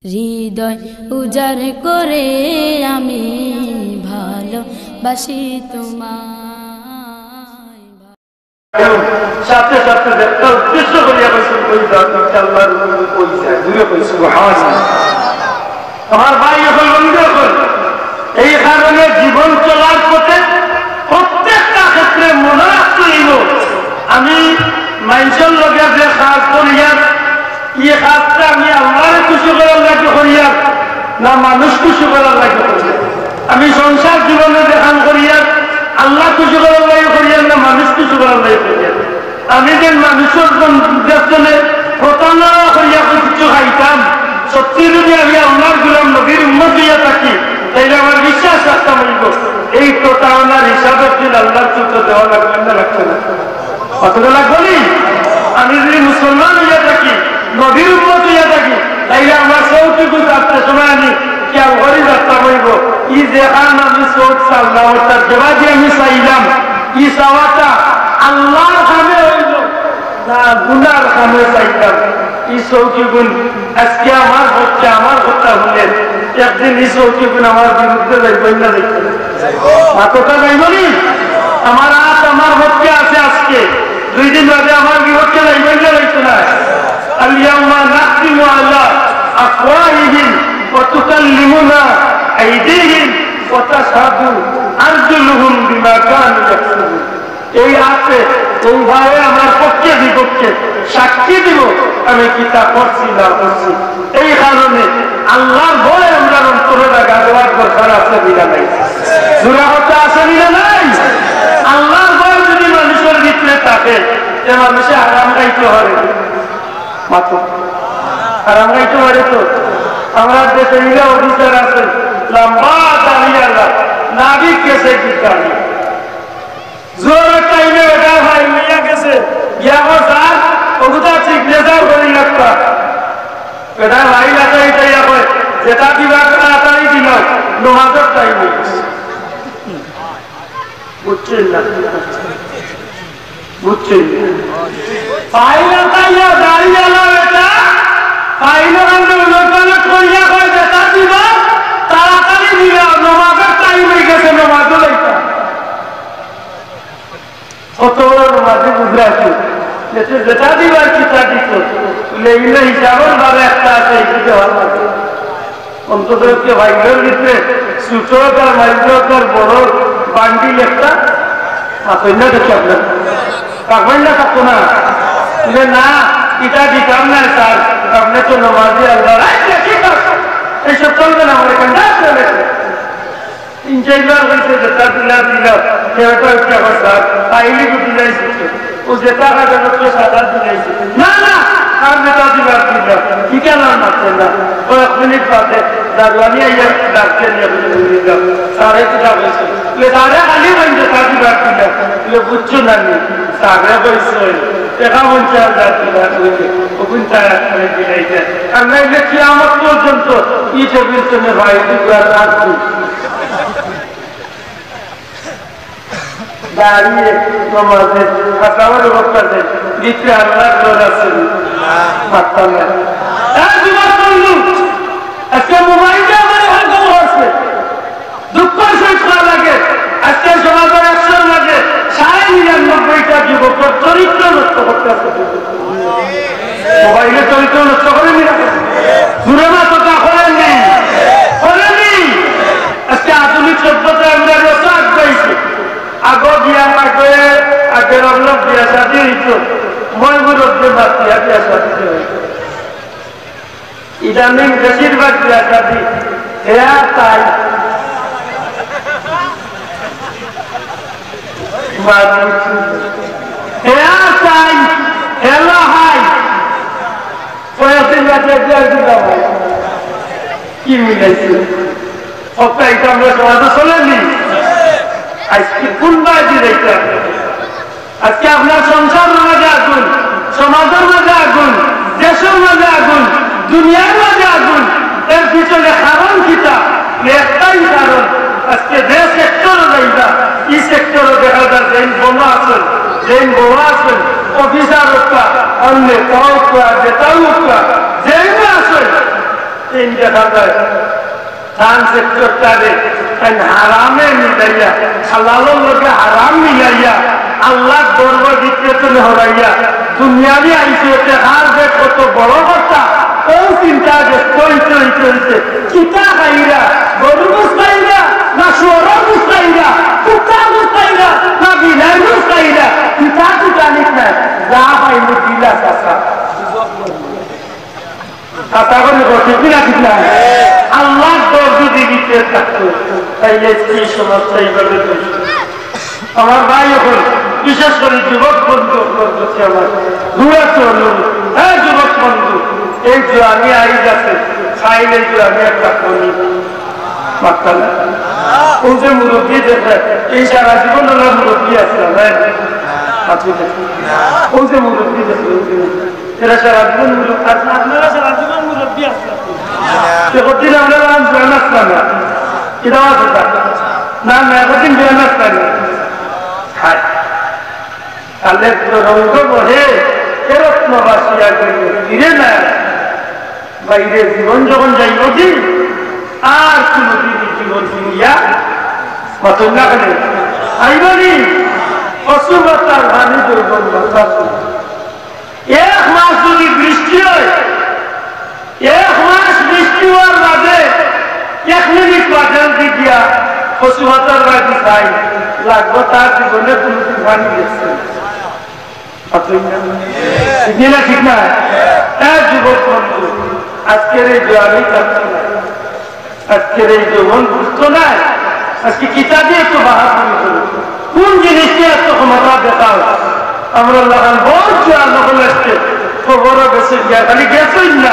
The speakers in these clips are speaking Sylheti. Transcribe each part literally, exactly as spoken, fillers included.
হৃদয় উজাড় করে আমি ভালোবাসি তোমায়। সাথে সাথে একটা উদ্দেশ্য করিয়া কইছেন, "কই যাও?" ইনশাআল্লাহ, কই যায়? দূরে কই, সুবহানাল্লাহ। আমার ভাই অকল, বন্ধু অকল, এই কারণে জীবন চলার পথে প্রত্যেকটা ক্ষেত্রে মনে রাখতে হইব, আমি মানুষের লগে যে কাজ করিয়ার, এই কাজটা আমি আল্লাহরে খুশি করার লাগি করিয়ার, না মানুষ খুশি করার লাগি করিয়ার? আমি সংসার জীবনে যে কাম করিয়ার, আল্লাহ খুশি করার লাগি করিয়ার, না মানুষ খুশি করার লাগি করিয়ার? আমি যে মানুষের জন-, জন্য প্রতারণা করিয়া কিছু খাইতাম, সত্যি যদি আমি আল্লাহর গোলাম নবীর উম্মত হইয়া থাকি, তাইলে আমার বিশ্বাস রাখতাম হইব, এই প্রতারণার হিসাব একদিন আল্লাহর চোখে দেওয়া লাগবে না, লাগবে না? কতটা লাগবে নি? আমি যদি মুসলমান হইয়া থাকি, নবীর উম্মত হইয়া থাকি, তাইলে আমার চোখটুকু চারটার সময় আমি খেয়াল করি রাখতাম হইব, এই যে কারণে আমি চোখ চাইলাম, অর্থাৎ যেভাবে আমি চাইলাম, এই চাওয়াটা আল্লাহর কামে হইল না গুনার কামে চাইলাম। এই চউখি গুন আজকে আমার পক্ষে, আমার কথা হলে একদিন এই চউখি গুন আমার বিরুদ্ধে যাইব না, যাইব না? মাততা যাইব নি? আমার আত আমার পক্ষে আছে আজকে, দুই দিন বাদে আমার বিপক্ষে যাইব না, যাইব না? اليوم نختم على أفواههم وتكلمنا أيديهم وتشهد أرجلهم بما كانوا يكسبون। এই আতে, এই ভাবে আমার পক্ষে বিপক্ষে সাক্ষী দিব, আমি কিতা করছি না করছি। এই কারণে আল্লাহর ভয় আমরার অন্তরে লাগা দেওয়ার দরকার আছে, বিনা নাই। জোরা কথা আছে, বিনা নাই। আল্লাহর ভয় যদি মানুষের ভিতরে থাকে, তে মানুষে আরাম খাইতে পারে। মাত্র আরাম খাইতে পারে তো। আমরার দেশে ইলা অফিসার আছে, লম্বা দাড়িআলা, নাভি গেছে কি দাড়ি। জোহরর টাইমে বেটা ভাই লইয়া গেছে, গিয়া কয়, "স্যার, অগুতা সিগনেচার করি লাগতা।" বেটা ভাই লাতাই তাইয়া কয়, "যেটা দিবা তাড়াতাড়ি দিলাও, নমাজর টাইম অই গেছে।" বুঝছইন না? বুঝছইন না? ফাইল লাতাইয়া দাড়িআলা বেটা, ফাইলর আন্দে উলটপালট করিয়া কয়, "যেটা দিবা, তাড়াতাড়ি দিলাও, নমাজর টাইম অই গেছে, নমাজও লইতা।" কত বড় মাঝে বুঝে আছে, যেটা, যেটা দিবার কিতা দিত, বলে, "এগুলো হিসাবের ভাবে একটা আছে, এই দিকে ভালো আছে।" অন্তত একটু ভাগ্যের ভিতরে ছোট হোক আর মাঝে হোক আর বড় হোক, বান্ডিল একটা, মাতইন না দেখি আপনার, রাখবেন না, থাকতো না। বলে, "না, এটা দিতাম না স্যার, আপনি তো নমাজি আল্লাহ।" আচ্ছা, ঠিক আছে, এইসব চলবে না, আমার এখানে না চলে। তিন চাইরবার কইছে, "যেটা দিলা, দিলা।" কেউটা উঠিয়া কয়, "স্যার, ফাইলই গুটি যাইছে।" ও যেটা কাগজপত্র সাদা দিলাইছে। "না, না, আর যেটা দিবার দিলা।" ঠিকানা মারছে না। কয়েক মিনিট বাদে দারোয়ানি আইয়া ডাকছে, নিয়ে বলে, "দিলা।" স্যারে কিতা কইছে? বলে, "স্যারে খালি বলছে যেটা দিবার দিলা।" বলে, "বুঝছো না নি? স্যারে কইছে, টেকা পঞ্চাশ হাজার দিলা, ওই যে, ওখান টাকা করে দিলাইছে।" আর নাইলে কিয়ামত পর্যন্ত ই টেবিল তুমি ভাই দিবার আর কি? দাঁড়িয়ে নমাজে হাসাবার অবস্থাতে ভিতরে আল্লাহর ডর আছে নি? মাততা না। তার জবাব বললু, আজকে মোবাইলটা আমার হাতে আছে। দুঃখ শেষ করা লাগে। আজকে সমাজের একশোর মাঝে সাড়ে নিরানব্বইটা যুবকের চরিত্র নষ্ট করতে আছে। মোবাইলে চরিত্র নষ্ট করে নি? দূরে না কথা করেননি? করেনি? আজকে আধুনিক সভ্যতা আমরা যত আগাইছি, আগে বিয়া, আগে, আগের অন্য বিয়া শাদী হইতো, ময় মুরব্বী মাতিয়া বিয়া শাদী হইতো। ইদানিং বেশিরভাগ বিয়া শাদী হেয়ার তাই। হেয়ার তাই, হেলা হাই। কয়েকদিন বাদে বিয়া দিবা ভাই। কি মিলাইছে? হত্যা এটা আমরা সমাজে চলেনি। আজকে কোন বায়দি দেখতে? আজকে আপনার সংসারের মাঝে আগুন, সমাজের মাঝে আগুন, দেশের মাঝে আগুন, দুনিয়ার মাঝে আগুন। এর পিছনে কারণ কিতা? একটাই কারণ, আজকে যে সেক্টরে যাইবা, এই সেক্টরে দেখা যায় যেইন বড় আছেন, যেইন বড় আছেন, অফিসার হোক বা, আর নেতা হোক বা, যেটাও হোক বা, যেইন আছেন, দেখা যায়, তান সেক্টরটারে তাইন হারামে মিলাইয়া, হালালর লগে হারাম মিলাইয়া, আল্লাহর দরবার বিক্রেতনে হরাইয়া, দুনিয়াবি আইছে, এতে হার যে কত বড় কথা, ও চিন্তা যে হইতে হইতে হইতে, কিতা খাইরা, গরুর গোস্ত খাইরা, না শুয়োরর গোস্ত খাইরা, কুত্তার গোস্ত খাইরা, না বিলাইর গোস্ত খাইরা, কিতা কিতা নিক নাই, যা পাইলে দিলা চাচা। কথা বলি, ঠিক না, ঠিক না? আল্লাহর ডর যদি ভিতরে থাকতো, তাইলে এই সমাজটা এইভাবে চলতো। আমার ভাই, এখন বিশেষ করে যুবক বন্ধু, আপনার প্রতি আমার দুরাত্ম অনুরোধ। হ্যাঁ, যুবক বন্ধু, এই জোয়ানি আইজ আছে, খাইলে জোয়ানি একটা করি। মাত্তা না? ওই যে মুরব্বী দেখে, এই সারা জীবন ওনার মুরব্বী আছে, হ্যাঁ? আপনি দেখেন। ওই যে মুরব্বী দেখে, ওই যে এরা সারা জীবন মুরব্বী, আচ্ছা, আপনারা সারা জীবন মুরব্বী আছেন। একদিন আমরা নাম জয়েন আসলাম না। এটা আমার কথা। না, না, একদিন জয়েন আসলাম না। হায়। তাহলে তো রঙ্গ বহে, এ রত্নবাসী আর ফিরে না। বাইরে জীবন যখন যাইব কি, আর কোনোদিন এই জীবন ফিরিয়া মাতন না কেন? আইব নি? অসুভতার হানি দুর্বল মাথা। এক মাস যদি বৃষ্টি হয়, এক মাস বৃষ্টি হওয়ার বাদে এক মিনিট বাজার দি গিয়া পশু বাজার বাড়ি খাই, লাগবো তার জীবনে কোনো তুফানি গেছে। ঠিক না, ঠিক না? হ্যাঁ, যুবক বন্ধু, আজকের এই জোয়ানি থাকতো না। আজকের এই যৌবন বুঝতো না, আজকে কিতা দিয়া এত বাহাদুরি করে, কোন জিনিস দিয়া এত ক্ষমতা দেখাও? আমরা লাগান বহুত জোয়ান হকল আজকে কবরও গেছে গিয়া, খালি গেছই না,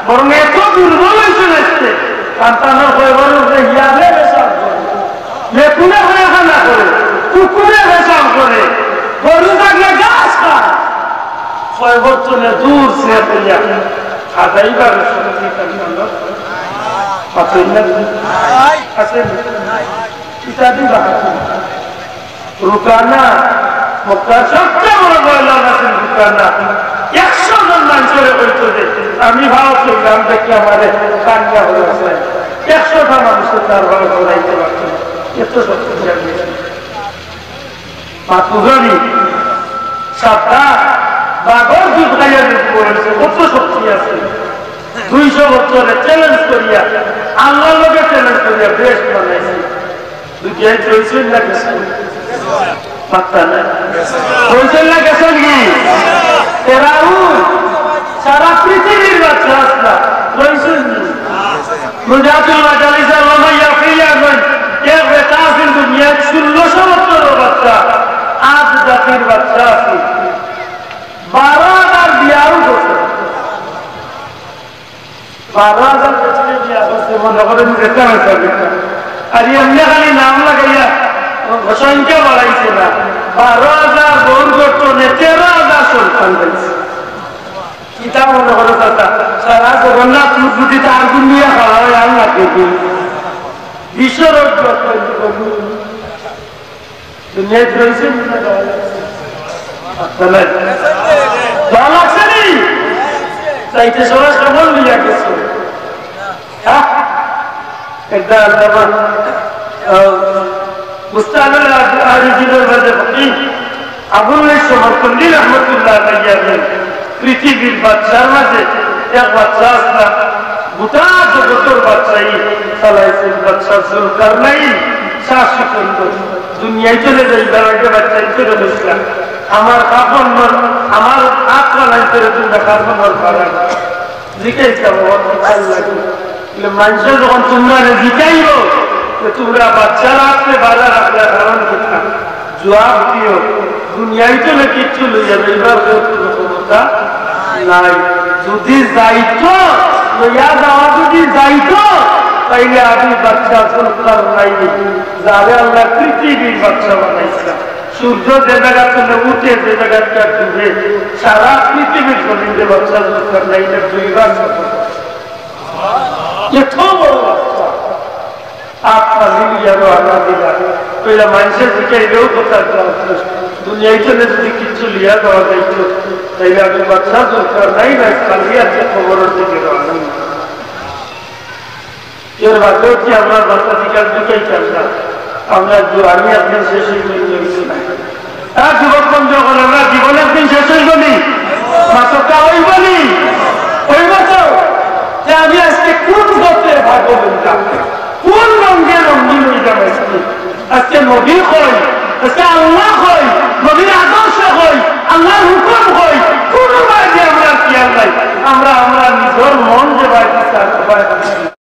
বরং এত দুর্বল হয়েছে আজকে। সন্তানের কবর উপরে হিয়ালে পেশাব করে, মেকুরে পায়খানা করে, কুকুরে পেশাব করে, গরু থাকলে ঘাস খায়, কবর তলে দূর শুয়ে পড়িয়া খাদাইবার শক্তি তার মানব পাথর না আছে। ইত্যাদি বাহাদুর। রুকানা, মক্কার সবচেয়ে বড় ময়লা নাছিল রুকানা। একশো জন মানুষরে কইতো যে, "আমি ভাও চললাম, দেখি আমারে কান্না হয়ে আছে।" একশোটা মানুষে তার ভাও চলাইতে পারতো না। এত শক্তিশালী। মাতুগারি, সাদা, বাঘর দুধ খাইয়া যদি বলেছে, কত শক্তি আছে। দুইশো বছরে চ্যালেঞ্জ করিয়া, আল্লাহর লগে চ্যালেঞ্জ করিয়া বেশ বানাইছে। দুনিয়ায় রইছেন না গেছেন? পাত্তা নাই। রইছেন না গেছেন কি? ফেরাউন, সারা পৃথিবীর বাদশা আসলা, রইছেন নি? মুজাহিদুল মাজালিসে লড়াইয়া ফিরিয়া গই, এক বেটা আছেন দুনিয়াত ষোলোশো বছরর বাচ্চা, আট জাতির বাচ্চা আছে। বারো হাজার বিয়াও করছে। বারো হাজার বেটিয়ে বিয়া করছে, মনে করেন বেটা হয়েছে বেটা। আর এমনি খালি নাম লাগাইয়া সংখ্যা বাড়াইছে না। বারো হাজার বউর গর্তনে তেরো হাজার সন্তান হয়েছে। কিতা মনে করো চাচা? সারা জগন্নাথ মূর্তি তার গুলিয়া খাওয়া হয় আর লাগে কি? বিশ্বর দুনিয়াত রয়েছে না? আচ্ছা, নাই। ভালো লাগছে নি? চাইতে সবাই কেমন লিয়া গেছে? হ্যাঁ? একটা আল্লামা, আহ, মুস্তানুল আরিফিনের মাঝে ফকিহ আবুল সমরকন্দি রহমতুল্লাহ আলাইহি আছেন। পৃথিবীর বাদশার মাঝে এক বাদশা আসলা, গোটা জগতর বাদশাই চালাইছেন বাদশা জুলকারনাইন শাহ সিকন্দর। দুনিয়ায় চলে যাইবার আগে বাদশাই চলে বসলা, আমার কাফন নর, আমার আত্মা নাই করে তোমরা কাফন নর পারা। জিজ্ঞেস করো, "ও কি আল্লাহ কি?" বলে, "মানুষে যখন তোমরা জিকাইব, যে তোমরা বাচ্চারা আসতে বাধা রাখলে কারণ কিতা? জবাব দিও, দুনিয়ায় তো না কিচ্ছু লইয়া যাইবার কোনো ক্ষমতা নাই। যদি যাইতো, লইয়া যাওয়া যদি যাইতো, তাইলে আমি বাচ্চা সরকার নাই, যারে আল্লাহ পৃথিবীর বাচ্চা বানাইছিলাম।" সূর্য যে জায়গা থেকে উঠে, যে জায়গাটা ডুবে, সারা পৃথিবীর জমিনে বাচ্চা দরকার নাই, এটা দুইবার সফর। এত বড় বাচ্চা। আত্মা মিলিয়া রওনা দিলা। কইলা, "মানুষের দিকে এলেও কথা জানতো। দুনিয়ায় চলে যদি কিছু লিয়া দেওয়া যাইতো, তাইলে আমি বাচ্চা দরকার নাই, নাই, খালি আছে খবরের দিকে রওনা।" এর বাদেও কি আমরা মাথা ঠিক আছে ঢুকাইতাম না? আমরা জোয়ানি একদিন শেষ অইবো নি, অইবো না? আর যুবক বন্ধু অকল, আমরা জীবন একদিন শেষ অইবো নি? মাতকা অইবো নি? অইবো তো? যে আমি আজকে কোন গোত্রে ভাগ অইতাম, কোন রঙে রঙিন অইতাম আজকে? আজকে নবী কই, আজকে আল্লাহ কই, নবীর আদর্শ কই, আল্লাহর হুকুম কই, কোনো বাইরে আমরা খেয়াল নাই। আমরা, আমরা নিজের মন যে বাইরে চায়,